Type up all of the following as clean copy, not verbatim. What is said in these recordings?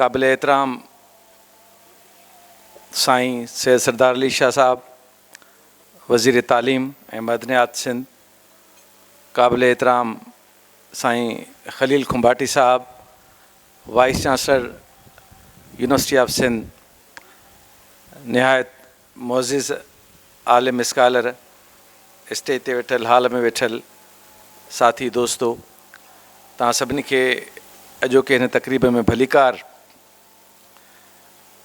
قابل احترام سائين سيد سردار علي شاهه صاحب وزير تعليم ۽ معدنيات سنڌ، قابل احترام سائين خليل کنڀاٽي صاحب vice chancellor university of Sindh, نهايت معزز عالم اسڪالر، اسٽيج تي ويٺل هال ۾ ويٺل ساٿي دوستو، توهان سڀني کي اڄوڪي هن تقريب ۾ ڀليڪار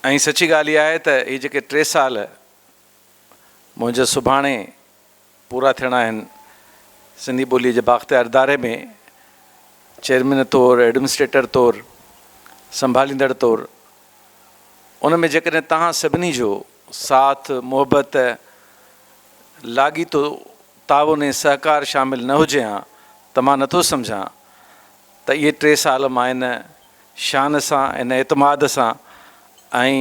۽ سچي ڳالهه اها آهي ته هي جيڪي ٽي سال منهنجا سڀاڻي پورا ٿيڻا آهن سنڌي ٻوليء جي بااختيار اداري ۾ چيئرمين طور، ايڊمنسٽريٽر طور، سنڀاليندڙ طور ان ۾ جيڪڏهن توهان سڀني جو ساٿ، محبت، لاڳيتو تعاون ۽ سهڪار شامل نه هجي ها ته مان نٿو سمجهان ته اهي ٽي سال مان ان شان سان، ان اعتماد سان ۽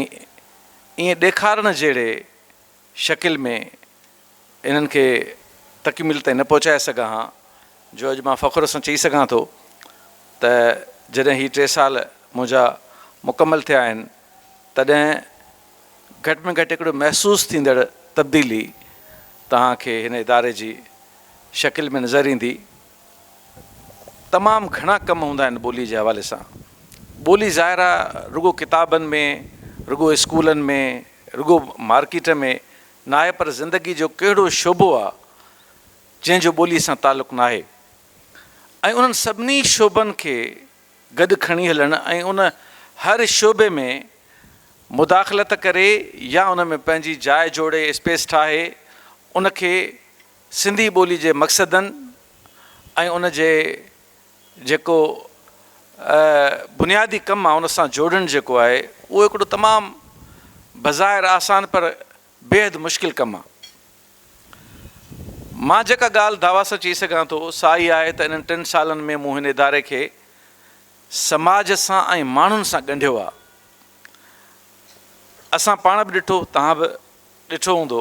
ائين ڏيکارڻ جهڙي شڪل ۾ انهن کي تڪميل تائين نه پهچائي سگهان ها جو اڄ مان فخر سان چئي سگهان ٿو ته جڏهن هي ٽي سال منهنجا مڪمل ٿيا آهن تڏهن گهٽ ۾ گهٽ هڪڙو محسوس ٿيندڙ تبديلي توهان کي هن اداري جي شڪل ۾ نظر ايندي. تمام گهڻا ڪم هوندا آهن ٻولي جي حوالي سان. ٻولي ظاهر آ رڳو ڪتابن ۾، رڳو اسڪولن ۾، رڳو مارڪيٽ ۾ ناهي پر زندگي جو ڪهڙو شعبو آ جنهن جو ٻولي سان تعلق ناهي ۽ انهن سڀني شعبن کي گڏ کڻي هلڻ ۽ ان هر شعبي ۾ مداخلت ڪري يا ان ۾ پنهنجي جاء جوڙي اسپيس ٺاهي ان کي سنڌي ٻولي جي مقصدن ۽ ان جي جيڪو بنيادي ڪم آهي ان سان جوڙڻ جيڪو آهي اهو هڪڙو تمام بظاهر آسان پر بيحد مشڪل ڪم آهي. مان جيڪا ڳالهه دعويٰ سان چئي سگهان ٿو سا اها آهي ته انهن ٽن سالن ۾ مون هن اداري کي سماج سان ۽ ماڻهن سان ڳنڍيو آهي. اسان پاڻ به ڏٺو توهان به ڏٺو هوندو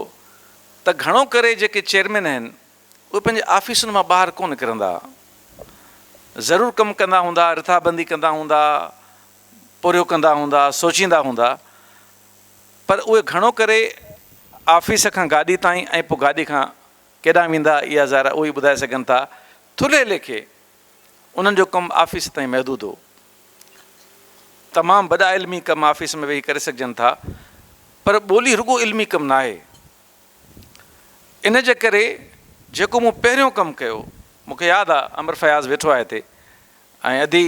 ته گهڻو ڪري جيڪي چيئرمين آهن اهي پنهنجي آفيسن مان ٻاهر ڪونه نڪرندا. ضرور ڪم ڪندا هوندا، رٿابندي ڪندا هوندا، پورهيو ڪندا هوندا، سوچيندا هوندا پر اهي گهڻو ڪري آفيس کان گاڏي تائين ۽ پوء گاڏي کان ڪيڏانهن ويندا اها ظاهر آهي اهي ئي ٻڌائي سگهن ٿا. ٿلهي ليکي انهن جو ڪم آفيس تائين محدود هو. تمام وڏا علمي ڪم آفيس ۾ ويهي ڪري سگهجن ٿا پر ٻولي رڳو علمي ڪم ناهي. ان جي ڪري جيڪو مون پهريون ڪم ڪيو، مون کي ياد آ امر فياض ويٺو آهي هتي ۽ ادي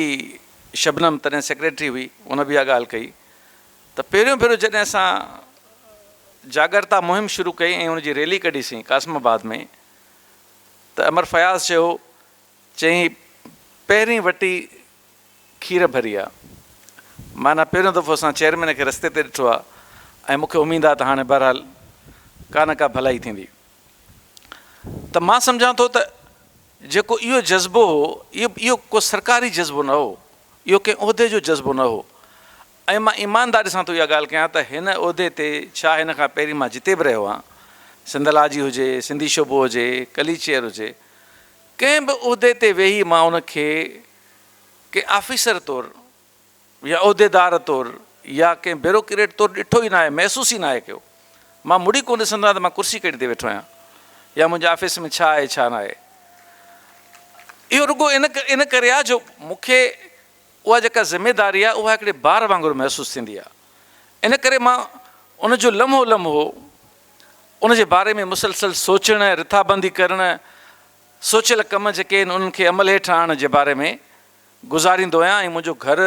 شبنم تڏهن سيڪريٽري هئي ان به اها ڳالهه ڪئي ته پهريون ڀيرو جڏهن اسان جاڳرتا مهم شروع ڪئي ۽ ان جي ريلي ڪڍيسين قاسم آباد ۾ ته امر فياض چيو چيائين پهرين وٽي کير ڀري آ. معنيٰ پهريون دفعو اسان چيئرمين کي رستي تي ڏٺو آ ۽ مون کي اميد آ ته هاڻي بهرحال ڪا نه ڪا ڀلائي ٿيندي. ته مان سمجهان ٿو ته جيڪو اهو جذبو هو اهو اهو ڪو سرڪاري جذبو نه هو، اهو ڪنهن عهدي جو جذبو نه هو ۽ مان ايمانداري سان ٿو اها ڳالهه ڪيان ته هن عهدي تي ڇا هن کان پهرين مان جتي به رهيو آهيان، سنڌالاجي هجي، سنڌي شعبو هجي، قليچ چيئر هجي، ڪنهن به عهدي تي ويهي مان ان کي ڪنهن آفيسر طور يا عهديدار طور يا ڪنهن بيروڪريٽ طور ڏٺو ئي ناهي، محسوس ئي ناهي ڪيو. مان مڙي ڪونه ڏسندو آهيان ته مان ڪرسي ڪهڙي تي ويٺو آهيان يا منهنجي آفيس ۾ ڇا آهي ڇا ناهي. اهو رڳو ان ڪري آهي جو مون کي اها جيڪا ذميداري آهي اها هڪڙي بار وانگر محسوس ٿيندي آهي. ان ڪري مان ان جو لمحو لمحو ان جي باري ۾ مسلسل سوچڻ، رٿابندي ڪرڻ، سوچيل ڪم جيڪي آهن انهن کي عمل هيٺ آڻڻ جي باري ۾ گذاريندو آهيان ۽ منهنجو گهر،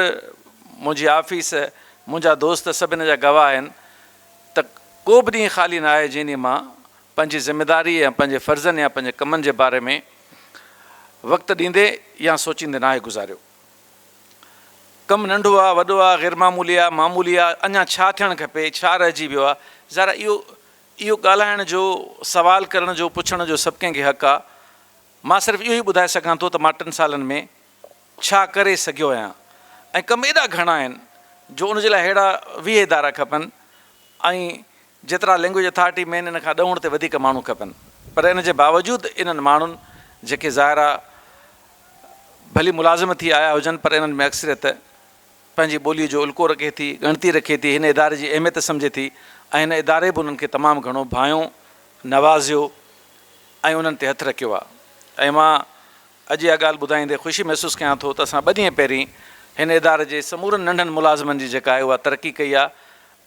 منهنجي آفيس، منهنجا دوست سڀ ان جا گواهه آهن ته ڪو به ڏينهن خالي نه آهي جنهن ڏينهن مان پنهنجي ذميداري يا پنهنجي فرضن يا پنهنجي ڪمن جي باري ۾ وقت ڏيندي يا سوچيندي ناهي گذاريو. ڪم ننڍو آ، وڏو آ، غير معمولي آ، معمولي آ، اڃا ڇا ٿيڻ کپي، ڇا رهجي ويو آ، ظاهر آ اهو اهو ڳالهائڻ جو، سوال ڪرڻ جو، پڇڻ جو سڀ ڪنهن کي حق آ. مان صرف اهو ئي ٻڌائي سگهان ٿو ته مان ٽن سالن ۾ ڇا ڪري سگهيو آهيان ۽ ڪم ايڏا گهڻا آهن جو ان جي لاء ههڙا 20 ادارا کپن ۽ جيترا لينگويج اٿارٽي ۾ آهن ان کان ڏهوڻ تي وڌيڪ ماڻهو کپن پر ان جي باوجود انهن ماڻهن جيڪي ظاهر آ ڀلي ملازم ٿي آيا هجن پر انهن ۾ اڪثريت پنهنجي ٻوليء جو الڪو رکي ٿي، ڳڻتي رکي ٿي، هن اداري جي اهميت سمجهي ٿي ۽ هن اداري به انهن کي تمام گهڻو ڀانئيو، نوازيو ۽ انهن تي هٿ رکيو آهي ۽ مان اڄ اها ڳالهه ٻڌائيندي خوشي محسوس ڪيان ٿو ته اسان ٻه ڏينهن پهرين هن اداري جي سمورن ننڍن ملازمن جي جيڪا آهي اها ترقي ڪئي آهي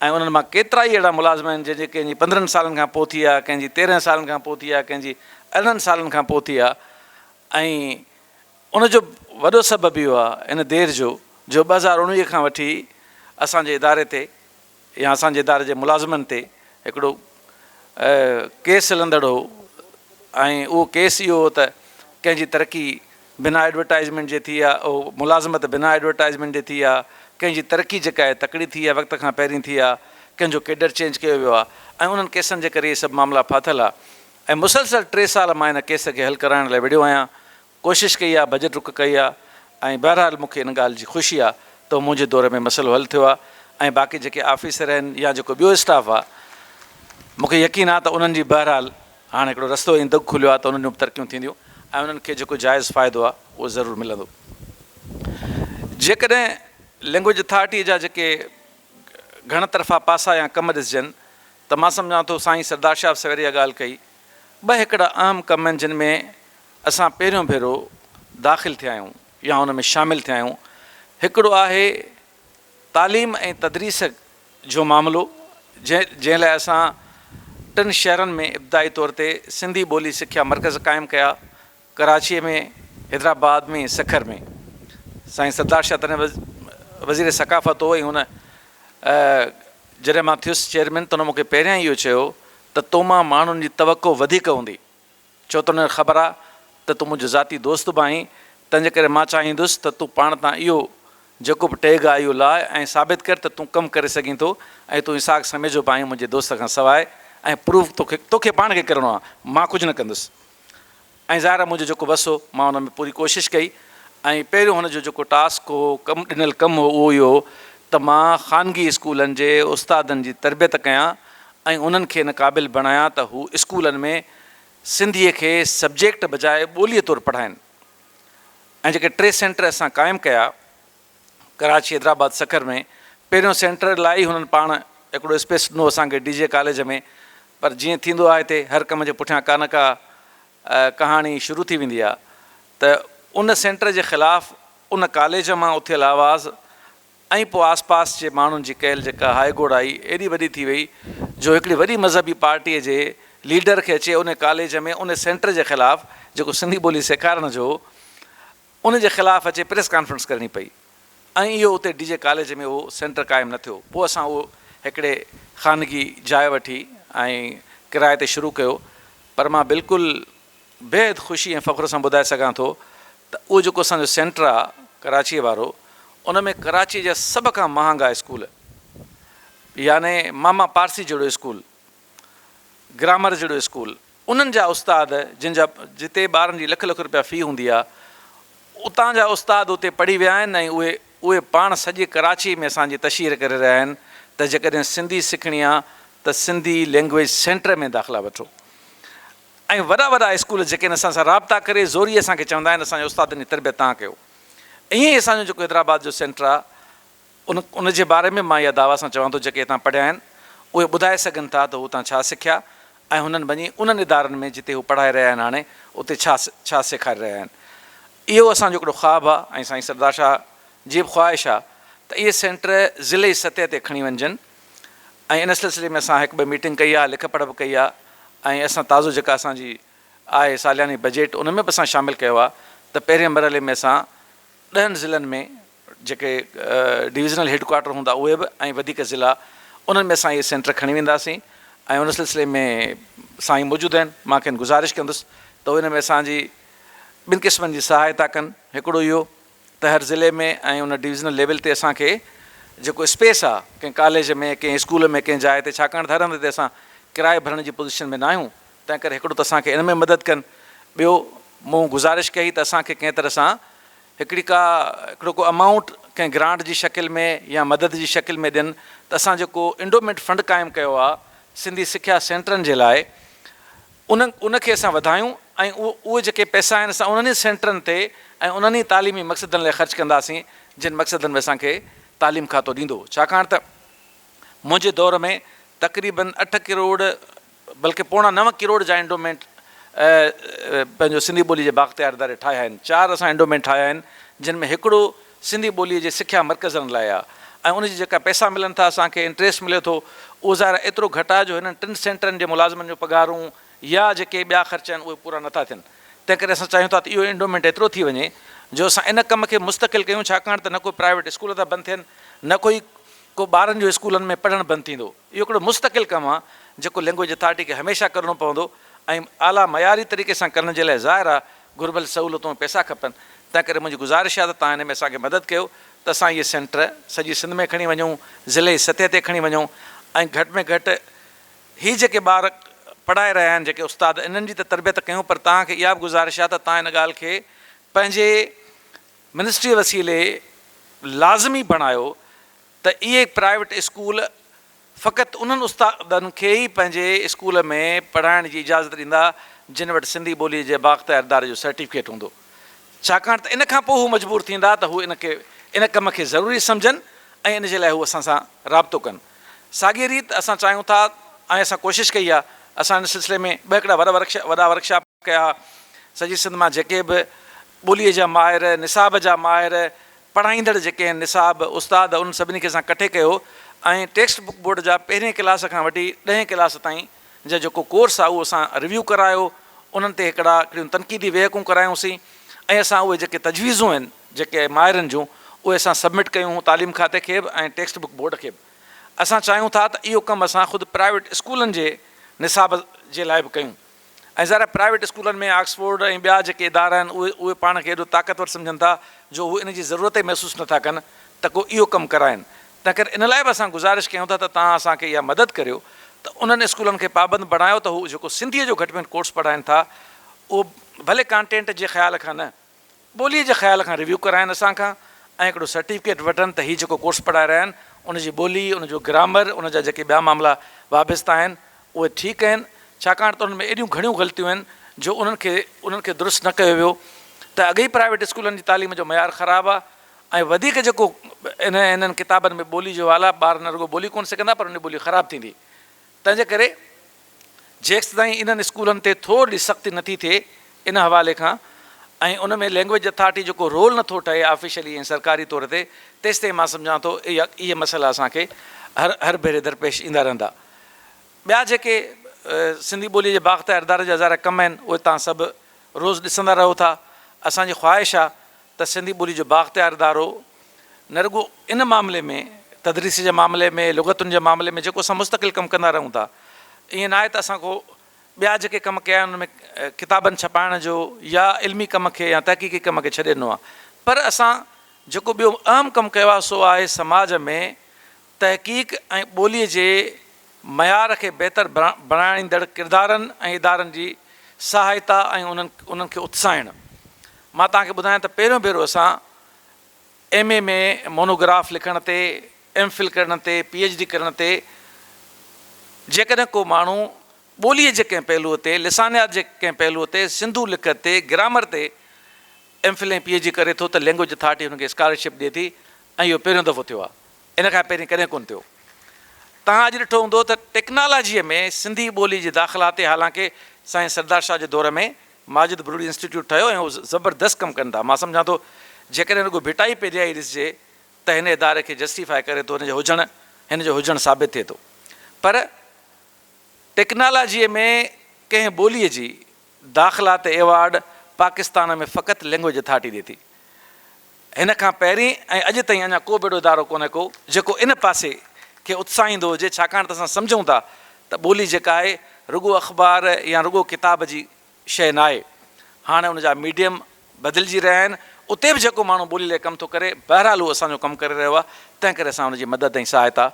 ۽ انهن مان ڪيترائي اهڙا ملازم آهن جن جي ڪنهن جي پندرهن سالن کان پوء ٿي آهي، ڪنهن جي تيرنهن سالن کان پوء ٿي آهي، ڪنهن جي ارڙهن سالن کان پوء ٿي آهي ۽ ان جو وڏو سبب اهو آهي ان دير جو جو 2019 کان وٺي اسان جي اداري تي يا اسان جي اداري جي ملازمن تي هڪڙو ڪيس هلندڙ هو ۽ اهو ڪيس اهو هو ته ڪنهن جي ترقي بنا ايڊورٽائزمينٽ جي ٿي آهي اهو ملازمت بنا ايڊورٽائزمينٽ جي ٿي آهي ڪنهن جي ترقي جيڪا آهي تڪڙي ٿي آهي وقت کان پهرين ٿي آهي ڪنهن جو ڪيڊر چينج ڪيو ويو آهي ۽ انهن ڪيسن جي ڪري اهي سڀ معاملا ڦاٿل آهي ۽ مسلسل ٽي سال مان ان ڪيس کي حل ڪرائڻ لاء وڙهيو آهيان ڪوشش ڪئي آ، ڀڄ ڊڪ ڪئي آ ۽ بهرحال مون کي ان ڳالهه جي خوشي آ ته منهنجي دور ۾ مسئلو حل ٿيو آ ۽ باقي جيڪي آفيسر آهن يا جيڪو ٻيو اسٽاف آ مون کي يقين آ ته انهن جي بهرحال هاڻ هڪڙو رستو ۽ دڳ کليو آ ته انهن جون به ترقيون ٿينديون ۽ انهن کي جيڪو جائز فائدو آ اهو ضرور ملندو. جيڪڏهن لينگويج اٿارٽيء جا جيڪي گهڻ طرفا پاسا يا ڪم ڏسجن ته مان سمجهان ٿو سائين سردار شاهه سويري اها ڳالهه ڪئي ٻه هڪڙا اهم ڪم آهن جن ۾ اسان پهريون ڀيرو داخل ٿيا آهيون يا ان ۾ شامل ٿيا آهيون. هڪڙو آهي تعليم ۽ تدريس جو معاملو جنهن لاء اسان ٽن شهرن ۾ ابتدائي طور تي سنڌي ٻولي سکيا مرڪز قائم ڪيا، ڪراچيء ۾، حيدرآباد ۾ ۽ سکر ۾. سائين سردار شاهه تڏهن وزير ثقافت هو ۽ هن جڏهن مان ٿيس چيئرمين ته هن مون کي پهريان ئي اهو چيو ته تو مان ماڻهن جي توقع وڌيڪ هوندي. ڇو ته انهن کي خبر آ ته تون منهنجو ذاتي دوست به آهين، تنهنجي ڪري مان چاهيندس ته تون پاڻ تان اهو جيڪو به ٽيگ آ اهو لاهه ۽ ثابت ڪر ته تون ڪم ڪري سگهين ٿو ۽ تون اسحاق سميجو به آهين منهنجي دوست کان سواء ۽ پروف توکي توکي پاڻ کي ڪرڻو آ مان ڪجهه نه ڪندس ۽ ظاهر آ منهنجو جيڪو وس هو مان ان ۾ پوري ڪوشش ڪئي ۽ پهريون هن جو جيڪو ٽاسڪ هو ڪم ڏنل ڪم هو اهو اهو هو ته مان خانگي اسڪولن جي استادن جي تربيت ڪيان ۽ انهن کي ان قابل بڻايان ته هو اسڪولن ۾ سنڌيء کي سبجيڪٽ بجاء ٻوليء طور پڙهائين ۽ جيڪي ٽي سينٽر اسان قائم ڪيا ڪراچي، حيدرآباد، سکر ۾ پهريون سينٽر لاء ئي هنن پاڻ هڪڙو اسپيس ڏنو اسان کي ڊي جي ڪاليج ۾ پر جيئن ٿيندو آهي هتي هر ڪم جي پٺيان ڪا نه ڪا ڪهاڻي شروع ٿي ويندي آهي ته ان سينٽر جي خلاف ان ڪاليج مان اٿيل آواز ۽ پوء آس پاس جي ماڻهن جي ڪيل جيڪا هاء گوڙ آئي ايڏي وڏي ٿي وئي جو هڪڙي وڏي مذهبي پارٽيء جي ليڊر کي اچي ان ڪاليج ۾ ان سينٽر جي خلاف جيڪو سنڌي ٻولي سيکارڻ جو هو ان جي خلاف اچي پريس ڪانفرنس ڪرڻي پئي ۽ اهو اتي ڊي جي ڪاليج ۾ اهو سينٽر قائم نه ٿيو پوء اسان اهو هڪڙي خانگي جاء وٺي ۽ ڪرائي تي شروع ڪيو پر مان بلڪل بيحد خوشي ۽ فخر سان ٻڌائي سگهان ٿو ته اهو جيڪو اسان جو سينٽر آ ڪراچيء وارو ان ۾ ڪراچيء جا سڀ کان مهانگا اسڪول يعني ماما پارسي جهڙو اسڪول، گرامر جهڙو اسڪول انهن جا استاد جن جا جتي ٻارن جي لک لک روپيا في هوندي آ اتان جا استاد اتي پڙهي ويا آهن ۽ اهي اهي پاڻ سڄي ڪراچيء ۾ اسان جي تشهير ڪري رهيا آهن ته جيڪڏهن سنڌي سکڻي آ ته سنڌي لينگويج سينٽر ۾ داخلا وٺو. ۽ وڏا وڏا اسڪول جيڪي آهن اسان سان رابطا ڪري زوريء اسان کي چوندا آهن اسان جي استادن جي تربيت توهان ڪيو. ائين ئي اسان جو جيڪو حيدرآباد جو سينٽر آهي ان ان جي باري ۾ مان اها دعويٰ سان چوان ٿو جيڪي هتان پڙهيا آهن اهي ٻڌائي سگهن ٿا ته هو اتان ڇا سکيا ۽ هنن وڃي انهن ادارن ۾ جتي هو پڙهائي رهيا آهن هاڻي اتي ڇا ڇا سيکاري رهيا آهن. اهو اسان جو هڪڙو خواب آهي ۽ سائين سردار شاهه جي به خواهش آهي ته اهي سينٽر ضلعي سطح تي کڻي وڃجن ۽ ان سلسلي ۾ اسان هڪ ٻه ميٽنگ ڪئي آهي لک پڙهه به ڪئي آهي ۽ اسان تازو جيڪا اسان جي آهي سالياني بجيٽ ان ۾ به اسان شامل ڪيو آهي ته پهرين مرحلي ۾ اسان ڏهن ضلعن ۾ جيڪي ڊويزنل هيڊ ڪوارٽر هوندا اهي به ۽ وڌيڪ ضلعا انهن ۾ اسان اهي سينٽر کڻي وينداسين ۽ ان سلسلي ۾ سائين موجود آهن مان کين گذارش ڪندس ته ان ۾ اسان جي ٻن قسمن جي سهائتا ڪن هڪڙو اهو ته هر ضلعي ۾ ۽ ان ڊويزنل ليول تي اسان کي جيڪو اسپيس آ ڪنهن ڪاليج ۾ ڪنهن اسڪول ۾ ڪنهن جاء تي ڇاڪاڻ ته هر هنڌ تي اسان ڪرايو ڀرڻ جي پوزيشن ۾ ناهيون تنهن ڪري هڪڙو ته اسان کي ان ۾ مدد ڪن ٻيو مون گذارش ڪئي ته اسان کي ڪنهن طرح سان هڪڙي ڪا هڪڙو ڪو امائونٽ ڪنهن گرانٽ جي شڪل ۾ يا مدد جي شڪل ۾ ڏين ته اسان جيڪو انڊومينٽ فنڊ قائم ڪيو آ سنڌي سکيا سينٽرن جي لاء ان ان کي اسان وڌايون ۽ اهي جيڪي پئسا آهن اسان انهن ئي سينٽرن تي ۽ انهن ئي تعليمي مقصدن لاء خرچ ڪنداسين جن مقصدن ۾ اسان کي تعليم کاتو ڏيندو ڇاڪاڻ ته منهنجي دور ۾ تقريبن اٺ ڪروڙ بلڪه پوڻا نو ڪروڙ جا انڊومينٽ پنهنجو سنڌي ٻولي جي بااختيار اداري ٺاهيا آهن. چار اسان انڊومينٽ ٺاهيا آهن جن ۾ هڪڙو سنڌي ٻولي جي سکيا مرڪزن لاء آهي ۽ ان جي جيڪا پئسا ملن ٿا اسان کي انٽريسٽ ملي ٿو اهو ظاهر آهي ايترو گهٽ آهي جو هنن ٽن سينٽرن جي ملازمن جون پگهارون يا جيڪي ٻيا خرچ آهن اهي پورا نٿا ٿين تنهن ڪري اسان چاهيون ٿا ته اهو انڊومينٽ ايترو ٿي وڃي جو اسان ان ڪم کي مستقل ڪيون ڇاڪاڻ ته نه ڪو پرائيويٽ اسڪول ٿا بند ٿين نه ڪوئي ڪو ٻارن جو اسڪولن ۾ پڙهڻ بند ٿيندو. اهو هڪڙو مستقل ڪم آهي جيڪو لينگويج اٿارٽي کي هميشه ڪرڻو پوندو ۽ اعليٰ معياري طريقي سان ڪرڻ جي لاء ظاهر آهي گهربل سهولتون ۽ پئسا کپن تنهن ڪري منهنجي گذارش آهي ته توهان ان ۾ اسان کي مدد ڪيو ته اسان اهي سينٽر سڄي سنڌ ۾ کڻي وڃون ضلعي سطح تي کڻي وڃون ۽ گهٽ ۾ گهٽ هي جيڪي ٻار پڙهائي رهيا آهن جيڪي استاد انهن جي ته تربيت ڪيون پر توهان کي اها به گذارش آهي ته توهان ان ڳالهه کي پنهنجي منسٽري وسيلي لازمي بڻايو ته اهي پرائيويٽ اسڪول فقط انهن استادن کي ئي پنهنجي اسڪول ۾ پڙهائڻ جي اجازت ڏيندا جن وٽ سنڌي ٻوليء جي بااختيار اداري جو سرٽيفڪيٽ هوندو ڇاڪاڻ ته ان کان پوء هو مجبور ٿيندا ته هو ان کي ان ڪم کي ضروري سمجهن ۽ ان جي لاء هو اسان سان رابطو ڪن. ساڳيء ريت اسان چاهيون ٿا ۽ اسان ڪوشش ڪئي آهي اسان ان سلسلي ۾ ٻه هڪڙا وڏا وڏا ورڪشاپ ڪيا سڄي سنڌ مان جيڪي به ٻوليء جا ماهر، نصاب جا ماهر، پڙهائيندڙ جيڪي آهن نصاب، استاد انهن سڀني کي اسان ڪٺي ڪيو ۽ ٽيڪسٽ بڪ بورڊ جا پهرين ڪلاس کان وٺي ڏهين ڪلاس تائين جا جيڪو ڪورس آهي اهو اسان ريويو ڪرايو انهن تي هڪڙا هڪڙيون تنقيدي ويهڪون ڪرايون سين ۽ اسان اهي جيڪي تجويزون آهن جيڪي ماهرن جون اهي اسان سبمٽ ڪيون هون تعليم کاتي کي به ۽ ٽيڪسٽ بڪ بورڊ کي به اسان چاهيون ٿا ته اهو ڪم اسان خود پرائيويٽ اسڪولن جي نصاب جي لاء به ڪيون. ۽ ظاهر آهي پرائيويٽ اسڪولن ۾ آڪسفورڊ ۽ ٻيا جيڪي ادارا آهن اهي اهي پاڻ کي ايڏو طاقتور سمجهن ٿا جو هو ان جي ضرورت ئي محسوس نٿا ڪن ته ڪو اهو ڪم ڪرائين تنهن ڪري ان لاء به اسان گذارش ڪيون ٿا ته توهان اسان کي اها مدد ڪريو ته انهن اسڪولن کي پابند بڻايو ته هو جيڪو سنڌيء جو گهٽ ۾ گهٽ ڪورس پڙهائين ٿا اهو ڀلي ڪانٽينٽ جي خيال کان نه ٻوليء جي خيال کان ريويو ڪرائين اسان کان ۽ هڪڙو سرٽيفڪيٽ وٺن ته هي جيڪو ڪورس پڙهائي رهيا آهن ان جي ٻولي، ان جو گرامر، ان جا جيڪي ٻيا معاملا وابسته آهن اهي ٺيڪ آهن ڇاڪاڻ ته انهن ۾ ايڏيون گهڻيون غلطيون آهن جو انهن کي انهن کي درست نه ڪيو ويو ته اڳ ئي پرائيويٽ اسڪولن جي تعليم جو معيار خراب آهي ۽ وڌيڪ جيڪو ان انهن ڪتابن ۾ ٻولي جو حال آهي ٻار نه رڳو ٻولي ڪونه سکندا پر ان جي ٻولي خراب ٿيندي تنهن جي ڪري جيستائين انهن اسڪولن تي ٿورڙي سختي نٿي ٿئي ان حوالي کان ۽ ان ۾ لينگويج اٿارٽي جو ڪو رول نٿو ٺهي آفيشلي ۽ سرڪاري طور تي تيستائين مان سمجهان ٿو اهي مسئلا اسان کي هر هر ڀيري درپيش ايندا رهندا. ٻيا جيڪي سنڌي ٻوليء جي بااختيار اداري جا ظاهر ڪم آهن اهي توهان سڀ روز ڏسندا رهو ٿا. اسان جي خواهش آهي ته سنڌي ٻولي جو بااختيار ادارو نه رڳو ان معاملي ۾ تدريس جي معاملي ۾ لغتن جي معاملي ۾ جيڪو اسان مستقل ڪم ڪندا رهون ٿا ائين ناهي ته اسان ڪو ٻيا جيڪي ڪم ڪيا آهن ان ۾ ڪتابن ڇپائڻ جو يا علمي ڪم کي يا تحقيقي ڪم کي ڇڏي ڏنو آهي پر اسان جيڪو ٻيو اهم ڪم ڪيو آهي سو آهي سماج ۾ تحقيق ۽ ٻوليء جي معيار کي بهتر بڻائيندڙ ڪردارن ۽ ادارن جي سهائتا ۽ انهن انهن کي اتساهڻ. مان توهان کي ٻڌايان ته پهريون ڀيرو اسان ايم اي ۾ مونوگراف لکڻ تي، ايم فل ڪرڻ تي، پي ايڇ ڊي ڪرڻ تي جيڪڏهن ڪو ماڻهو ٻوليء جي ڪنهن پهلوء تي، لسانيات جي ڪنهن پهلوء تي، سنڌو لکت تي، گرامر تي M Phil ۽ P H D ڪري ٿو ته لينگويج اٿارٽي هن کي اسڪالرشپ ڏئي ٿي ۽ اهو پهريون دفعو ٿيو آهي. ان کان پهرين ڪڏهن ڪونه ٿيو. توهان اڄ ڏٺو هوندو ته ٽيڪنالاجيء ۾ سنڌي ٻوليء جي داخلا تي حالانڪه سائين سردار شاهه جي دور ۾ ماجد بروڙي انسٽيٽيوٽ ٺهيو ۽ هو زبردست ڪم ڪن ٿا. مان سمجهان ٿو جيڪڏهن رڳو ڀٽائي پيڊيا ئي ڏسجي ته هن اداري کي جسٽيفاء ڪري ٿو هن جي هجڻ هن جو هجڻ ثابت ٿئي ٿو پر ٽيڪنالاجيء ۾ ڪنهن ٻوليء جي داخلا تي ايوارڊ پاڪستان ۾ فقط لينگويج اٿارٽي ڏئي ٿي. هن کان پهرين ۽ اڄ تائين اڃا ڪو به اهڙو ادارو ڪونهي ڪو جيڪو ان پاسي کي اتساهيندو هجي ڇاڪاڻ ته اسان سمجهون ٿا ته ٻولي جيڪا آهي رڳو اخبار يا رڳو ڪتاب جي شيء ناهي هاڻي ان جا ميڊيم بدلجي رهيا آهن اتي به جيڪو ماڻهو ٻولي لاء ڪم ٿو ڪري بهرحال هو اسان جو ڪم ڪري رهيو آهي تنهن ڪري اسان ان جي مدد ۽ سهائتا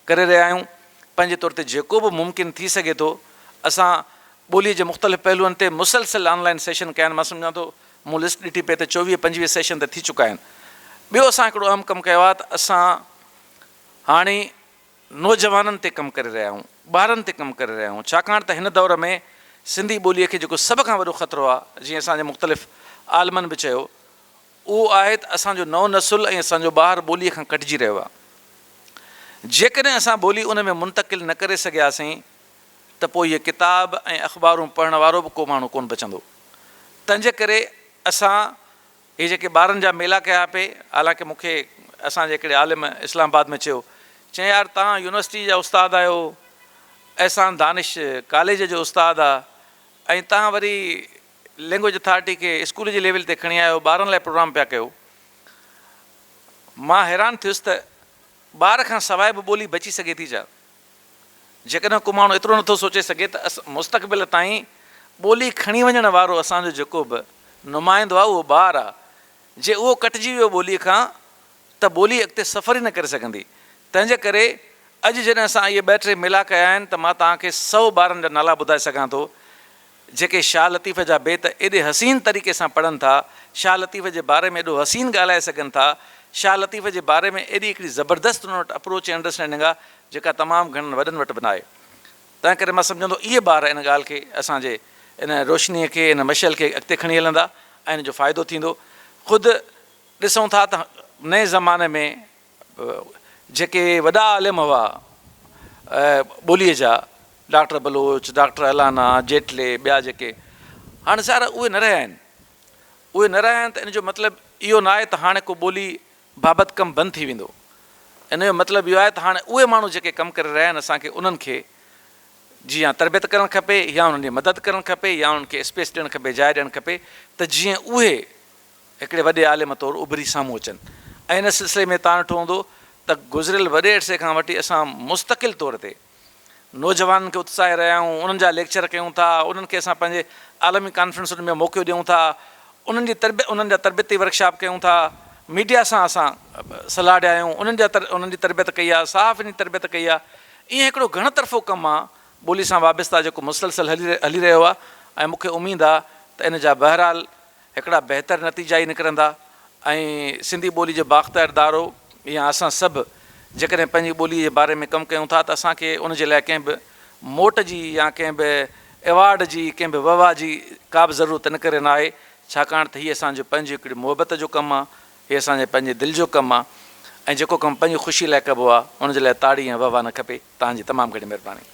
ڪري رهيا آهيون، پنهنجي طور تي جيڪو به ممڪن ٿي سگهي ٿو اسان ٻوليء جي مختلف پهلوئن تي مسلسل آن لائن سيشن ڪيا آهن، مان سمجهان ٿو مون لسٽ ڏٺي پئي ته چوويهه پنجويهه سيشن ته ٿي چڪا آهن. ٻيو اسان هڪڙو اهم ڪم ڪيو آهي ته اسان هاڻي نوجوانن تي ڪم ڪري رهيا آهيون، ٻارن تي ڪم ڪري رهيا آهيون، ڇاڪاڻ ته هن دور ۾ سنڌي ٻوليء کي جيڪو سڀ کان وڏو خطرو آهي جيئن اسان جي مختلف عالمن به چيو، اهو آهي ته اسان جو نئون نسل ۽ اسان جو ٻار ٻوليء کان ڪٽجي رهيو آهي. جيڪڏهن اسان ٻولي ان ۾ منتقل نه ڪري سگهياسين ته پوء اهي ڪتاب ۽ اخبارون پڙهڻ وارو به ڪو ماڻهو ڪونه بچندو. تنهنجي ڪري اسان هي جيڪي ٻارن جا ميلا ڪيا پئي، حالانڪه مون کي اسان جي هڪڙي عالم اسلام آباد ۾ چيو، چيائين يار توهان يونيورسٽي جا استاد آهيو، احسان دانش ڪاليج جو استاد آ ۽ توهان وري لينگويج اٿارٽي کي اسڪول جي ليول تي کڻي آيو، ٻارن لاء پروگرام پيا ڪيو. مان حيران ٿيس ته ٻار کان سواء به ٻولي بچي سگهي ٿي ڇا؟ جيڪڏهن ڪو ماڻهو ايترو نٿو سوچي سگهي ته مستقبل تائين ٻولي کڻي وڃڻ وارو اسان جو جيڪو به نمائندو آهي اهو ٻار آهي، جي اهو ڪٽجي ويو ٻولي کان ته ٻولي اڳتي سفر ئي نه ڪري سگهندي. تنهن جي ڪري اڄ جڏهن اسان اهي ٻه ٽي ميلا ڪيا آهن ته مان توهان کي سئو ٻارن جا نالا ٻڌائي سگهان ٿو جيڪي شاهه لطيف جا بيت ايڏي حسين طريقي سان پڙهن ٿا، شاهه لطيف جي باري ۾ ايڏو حسين ڳالهائي سگهن ٿا، شاهه لطيف جي باري ۾ ايڏي هڪڙي زبردست انهن وٽ اپروچ ۽ انڊرسٽينڊنگ آهي جيڪا تمام گهڻن وڏن وٽ به ناهي. تنهن ڪري مان سمجهان ٿو اهي ٻار ان ڳالهه کي اسان جي ان روشنيء کي ان مشعل کي اڳتي کڻي هلندا ۽ ان جو فائدو ٿيندو. خود ڏسون ٿا ته نئين زماني ۾ جيڪي وڏا عالم هئا ٻوليء جا، ڊاڪٽر بلوچ، ڊاڪٽر الانا، جيٽلي، ٻيا جيڪي هاڻي ظاهر آهي اهي نه رهيا آهن. اهي نه رهيا آهن ته ان جو مطلب اهو نه آهي ته هاڻي ڪو ٻولي بابت ڪم بند ٿي ويندو. ان جو مطلب اهو آهي ته هاڻي اهي ماڻهو جيڪي ڪم ڪري رهيا آهن اسان کي انهن کي جي يا تربيت ڪرڻ کپي يا انهن جي مدد ڪرڻ کپي يا انهن کي اسپيس ڏيڻ کپي، جاء ڏيڻ کپي ته جيئن اهي هڪڙي وڏي عالم طور اڀري سامهون اچن ۽ ان سلسلي ۾ تان ڏٺو هوندو ته گذريل وڏي عرصي کان وٺي اسان مستقل طور تي نوجوانن کي اتساهي رهيا آهيون، انهن جا ليڪچر ڪيون ٿا، انهن کي اسان پنهنجي عالمي ڪانفرنسن ۾ موقعو ڏيون ٿا، انهن جي تربيت انهن جا تربيتي ورڪشاپ ڪيون ٿا، ميڊيا سان اسان سلهاڙيا آهيون، انهن جا انهن جي تربيت ڪئي آهي، صحافين جي تربيت ڪئي آهي، ائين هڪڙو گهڻ طرفو ڪم آهي ٻولي سان وابسته جيڪو مسلسل هلي هلي رهيو آهي ۽ مون کي اميد آهي ته ان جا بهرحال هڪڙا بهتر نتيجا ئي نڪرندا ۽ سنڌي ٻولي جو بااختيار ادارو يا اسان سڀ جيڪڏهن پنهنجي ٻولي جي باري ۾ ڪم ڪيون ٿا ته اسان کي ان جي لاء ڪنهن به موٽ جي يا ڪنهن به ايوارڊ جي ڪنهن به وهه واه جي ڪا به ضرورت ان ڪري نه آهي ڇاڪاڻ ته هي اسان جو پنهنجي هڪڙي محبت جو ڪم آهي هي اسان جي پنهنجي دل جو ڪم آهي ۽ جيڪو ڪم پنهنجي خوشي لاء ڪبو آهي ان جي لاء تاڙي ۽ وهه واه نه کپي توهان جي تمام گهڻي مهرباني.